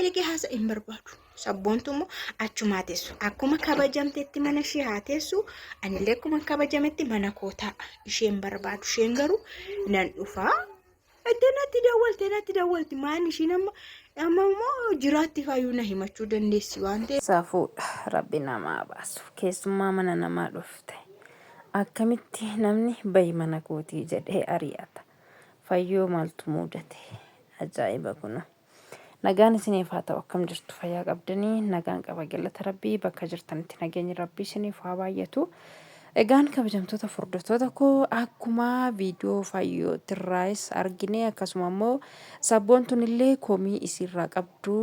Dhaqee haasa hin barbaadu. Sabboontu immoo achumaa teessu. Akkuma kabajamtetti mana ishee haa teessu. Anillee akkuma kabajametti mana koo taa'a. Isheen barbaadu. Isheen garuu nan dhufaa. Itti natti dawwalte natti dawwalti. Maan ishiin amma amma immoo jiraatti fayyuu na himachuu dandeessi waan ta'eef. Safuudha rabbi namaa baasu. Keessummaa mana namaa dhufte. Akkamitti namni bahi mana kootii jedhee ari'ata. Fayyoo maaltu muudate? Ajaa'iba kunoo. Nagaan isiniif haa ta'u akkam jirtu fayyaa qabdanii nagaan qaba galata rabbii bakka jirtanitti nageenyi rabbii isiniif haa baay'atu. Egaan kabajamtoota furdatoota koo akkuma viidiyoo fayyootirraayis argine akkasuma immoo sabboontuun illee komii isiirraa qabdu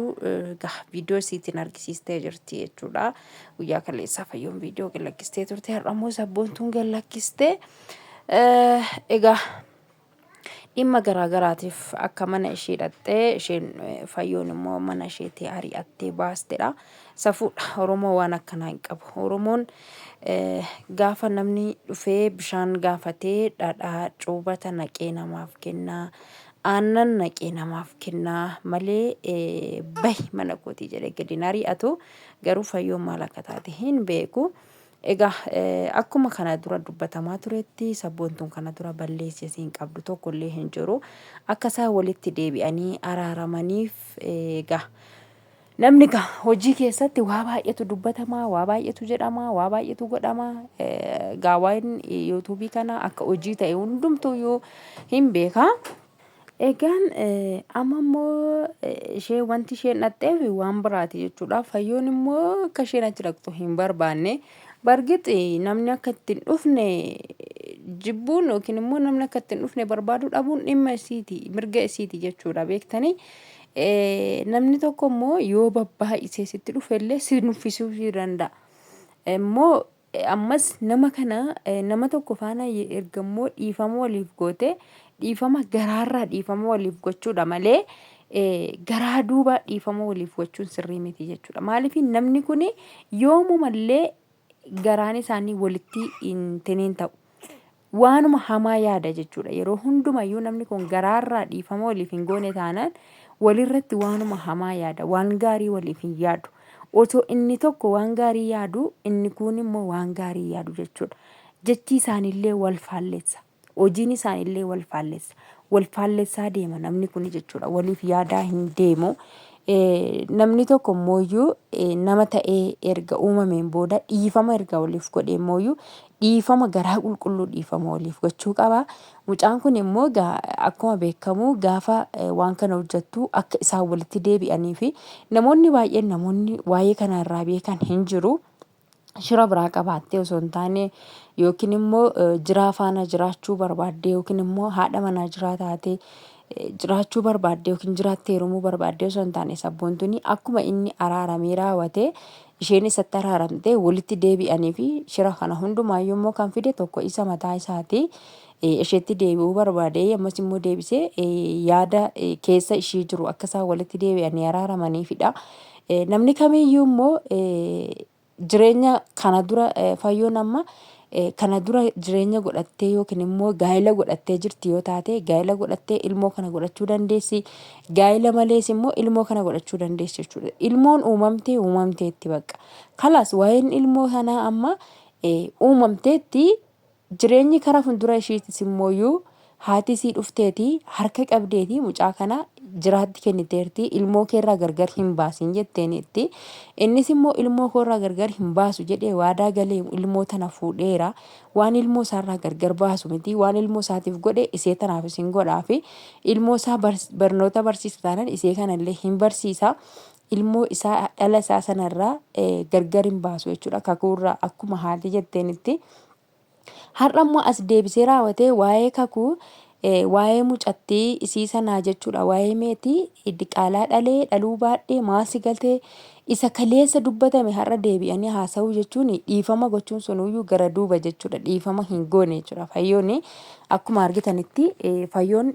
egaa viidiyoo isiitiin argisiistee jirti jechuudha. Guyyaa kaleessaa fayyoon viidiyoo gad lakkistee turte har'a immoo sabboontuun gad lakkistee egaa dhimma garaa garaatiif akka mana ishee dhaqxee isheen fayyoon immoo mana isheetii ari'attee baastedha. Safuudha. Oromoo waan akkanaa hin qabu. Oromoon gaafa namni dhufee bishaan gaafatee dhadhaa cuubata naqee namaaf kennaa. Aannan naqee namaaf kennaa malee bahi mana kootii jedhee gadi hin ari'atu. Garuu fayyoon maal akka taate hin beeku. Egaa akkuma kana dura dubbatamaa turetti sabboontuun kana dura balleessi isiin qabdu tokko illee hin jiru. Akka isaan walitti deebi'anii araaramaniif egaa namni egaa hojii keessatti waa baay'eetu dubbatamaa, waa baay'eetu jedhama, waa baay'eetu godhama. Egaa waan yuutuubii kana akka hojii ta'e hundumtuuyyuu hin beeka. Egaan amma immoo ishee wanti isheen dhaqxeef waan biraati jechuudha. Fayyoon immoo akka isheen achi dhaqxu hin barbaanne. Bargix namni akka itti hin dhufne jibbuun yookiin immoo namni akka itti hin dhufne barbaaduu dhabuun dhimma isiiti mirga isiiti jechuudha beektanii. Namni tokko immoo yoo babbaay'isee sitti dhufe illee si nuffisuu danda'a. Immoo Ammas nama kana nama tokko faana erga immoo dhiifama waliif goote dhiifama garaarraa dhiifama waliif gochuudha malee garaa duuba dhiifama waliif gochuun sirrii miti jechuudha. Maaliif namni kun yoomumallee garaan isaanii walitti hin tiniin ta'u. Waanuma hamaa yaada jechuudha. Yeroo hundumayyuu namni kun garaarraa dhiifama waliif hin goone taanaan walirratti waanuma hamaa yaada. Waan gaarii waliif hin yaadu. Otoo inni tokko waan gaarii yaadu inni kuun immoo waan gaarii yaadu jechuudha. Jechi isaaniillee wal faallessa. Hojiin isaaniillee wal faallessa. Wal faallessaa deema namni kun jechuudha. Waliif yaadaa hin deemu. Namni tokko immooyyuu nama ta'ee erga uumameen booda dhiifama erga waliif godhee immooyyuu dhiifama garaa qulqulluu dhiifama waliif gochuu qaba. Mucaan kun immoo akkuma beekamu gaafa waan kana hojjettu akka isaan walitti deebi'anii fi namoonni baay'een namoonni waa'ee kana irraa beekan hin jiru. Shira biraa qabaattee osoo hin taane yookiin immoo jiraa faana jiraachuu barbaaddee yookiin immoo haadha manaa jiraa taatee jiraachuu barbaaddee yookiin jiraattee heerumuu barbaaddee osoo hin taane sabboontuni akkuma inni araaramee raawwatee isheen isatti araaramtee walitti deebi'anii fi shira kana hundumaayyuu immoo kan fide tokko isa mataa isaati. Isheetti deebi'uu barbaade ammas immoo deebisee yaada keessa ishee jiru akka isaan walitti deebi'anii araaramaniifidha. Namni kamiyyuu immoo jireenya kana dura fayyoon amma kana dura jireenya godhattee yookiin immoo gaa'ela godhattee jirti yoo taate gaa'ela godhattee ilmoo kana godhachuu dandeessi. Gaa'ela malees immoo ilmoo kana godhachuu dandeessi jechuudha. Ilmoon uumamtee uumamteetti bakka. Kalaas waa'een ilmoo sanaa amma uumamteetti Jireenyi kara fundura ishiitis immooyyuu haati isii dhufteeti harka qabdeeti mucaa kana jiraatti kenniteerti ilmoo keerraa gargar hin baasin jetteeniitti. Innis immoo ilmoo koorraa gargar hin baasu jedhee waadaa galee ilmoo tana fuudheera. Waan ilmoo isaarraa gargar baasu miti waan ilmoo isaatiif godhe isee tanaafis hin godhaafi. Ilmoo isaa barnoota barsiisa taanaan isee kanallee hin barsiisa. Ilmoo isaa dhala isaa sanarraa gargar hin baasu jechuudha. Kakuurraa akkuma haati jetteenitti. Har'a immoo as deebisee raawwatee waa'ee kakuu waa'ee mucattii isii sanaa jechuudha waa'ee meetii diqaalaa dhalee dhaluu baadhee maal si galtee isa kaleessa dubbatame har'a deebi'anii haasa'uu jechuun dhiifama gochuun sunuyyuu gara duuba jechuudha dhiifama hin goone jechuudha fayyoon akkuma argitanitti fayyoon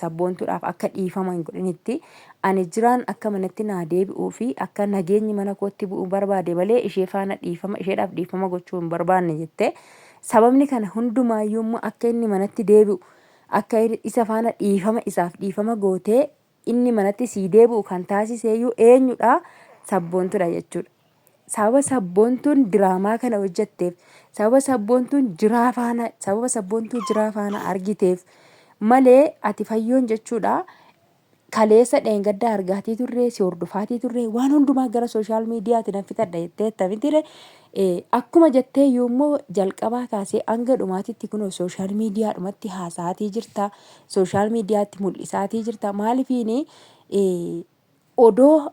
sabboontuudhaaf akka dhiifama hin godhinitti ani jiraan akka manatti naa deebi'uu fi akka nageenyi mana kootti bu'u barbaade malee ishee faana dhiifama isheedhaaf dhiifama gochuu hin barbaanne jette. Sababni kana hundumaayyuu immoo akka inni manatti deebi'u akka isa faana dhiifama isaaf dhiifama gootee inni manatti sii deebi'u kan taasiseeyyuu eenyudha? Sabboontudha jechuudha. Sababa sabboontuun diraamaa kana hojjetteef, sababa sabboontuun jiraa faana, sababa sabboontuu jiraa faana argiteef malee ati fayyoon jechuudha kaleessa dheengadda argaatii turree si hordofaatii turree waan hundumaa gara sooshaal miidiyaati nan fixadha jetteetta mitire. Akkuma jettee yoommoo jalqabaa kaasee hanga dhumaatitti kunoo sooshaal miidiyaadhumatti haasa'aatii jirta, sooshaal miidiyaatti mul'isaatii jirta. Maalifiini odoo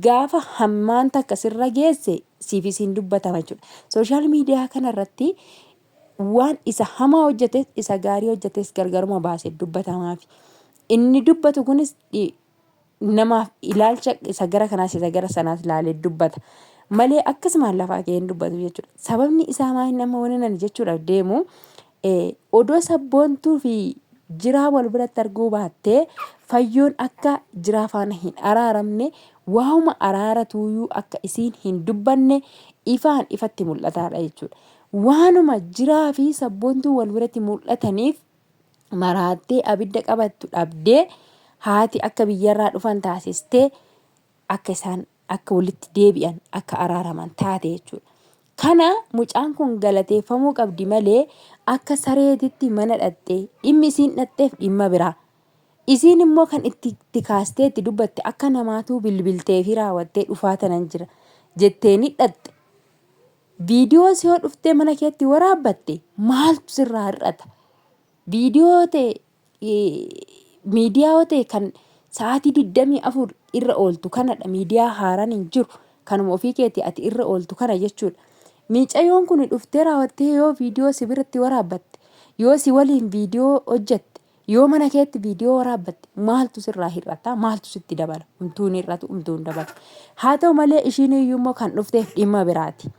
gaafa hammaan takka sirra geesse siifis hin dubbatama jechuudha. Sooshaal miidiyaa kanarratti waan isa hamaa hojjetes isa gaarii hojjetes gargaruma baasee dubbatamaafi. Inni dubbatu kunis namaaf ilaalcha isa gara kanaas isa gara sanaas ilaalee dubbata. Malee akkasumaan lafaa ka'ee hin dubbatu jechuudha. Sababni isaa maal nama wani nani jechuudhaaf deemu odoo sabboontuu fi jiraa wal biratti arguu baattee fayyoon akka jiraa faana hin araaramne waa'uma araaratuuyuu akka isiin hin dubbanne ifaan ifatti mul'ataadha jechuudha. Waanuma jiraa fi sabboontuu wal biratti mul'ataniif maraattee abidda qabattu dhabdee haati akka biyyarraa dhufan taasistee akka isaan akka walitti deebi'an akka araaraman taate jechuudha. Kana mucaan kun galateeffamuu qabdi malee akka sareetitti mana dhaxxee dhimmi isiin dhaxxeef dhimma biraa. Isiin immoo kan itti itti kaastee itti dubbatte akka namaatuu bilbilteefii raawwattee dhufaa tanan jira jetteeni dhaxxe. Viidiyoos yoo dhuftee mana keetti waraabbatte maaltu sirraa hir'ata? Viidiyoo ta'e miidiyaa yoo ta'e kan sa'aatii 24 irra ooltu kanadha. Miidiyaa haaraan hin jiru. Kanuma ofii keetii ati irra ooltu kana jechuudha. Miicayoon kun dhuftee raawwattee yoo viidiyoo si biratti waraabbatte, yoo si waliin viidiyoo hojjette, yoo mana keetti viidiyoo waraabbatte maaltu sirraa hir'ata? Maaltu sitti dabala? Humtuu hin hir'atu, humtuu hin dabalu. Haa ta'u malee ishiin iyyuu immoo kan dhufteef dhimma biraati.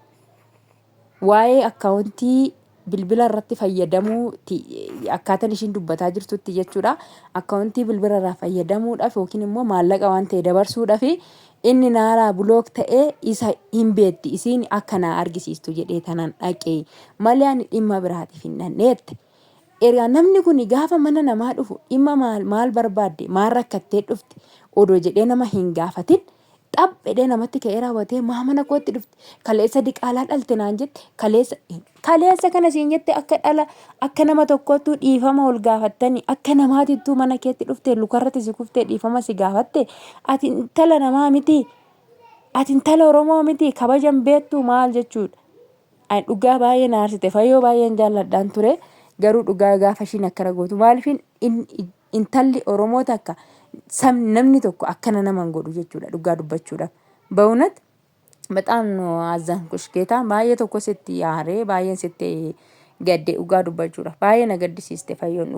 Waa'ee akkaawuntii bilbila irratti fayyadamuu ti akkaataan ishiin dubbataa jirtutti jechuudha. Akkaawuntii bilbila irraa fayyadamuudhaaf yookiin immoo maallaqa waan ta'e dabarsuudhaaf inni naaraa bulook ta'ee isa hin beekti isiin akka naa argisiistu jedhee tanan dhaqe malee ani dhimma biraatiif hin dhaqne jette. Egaa namni kun gaafa mana namaa dhufu dhimma maal maal barbaadde maal rakkattee dhufte odoo jedhee nama hin gaafatin xaph jedhee namatti ka'ee raawwatee maa mana kootti dhufte kaleessa diqaalaa dhalte naan jette kaleessa kaleessa kana siin jette akka dhala akka nama tokkoottuu dhiifama ol gaafattanii akka namaatittuu mana keetti dhufte lukarratti si kuftee dhiifama si gaafatte ati intala namaa miti ati intala oromoo miti kabajan beektuu maal jechuudha. Ani dhugaa baay'ee na aarsite fayyoo baay'een jaalladhaan ture garuu dhugaa gaafa ishiin akkana gootu maaliifin intalli Oromoo takka sabni namni tokko akkana nama hin godhu jechuudha dhugaa dubbachuudhaaf. በእውነት በጣም ነው አዘንኩሽ ጌታ baay'ee tokko sitti yaaree baay'een sitti gadde dhugaa dubbachuudhaaf baay'ee na gaddisiiste fayyoon dhugaa.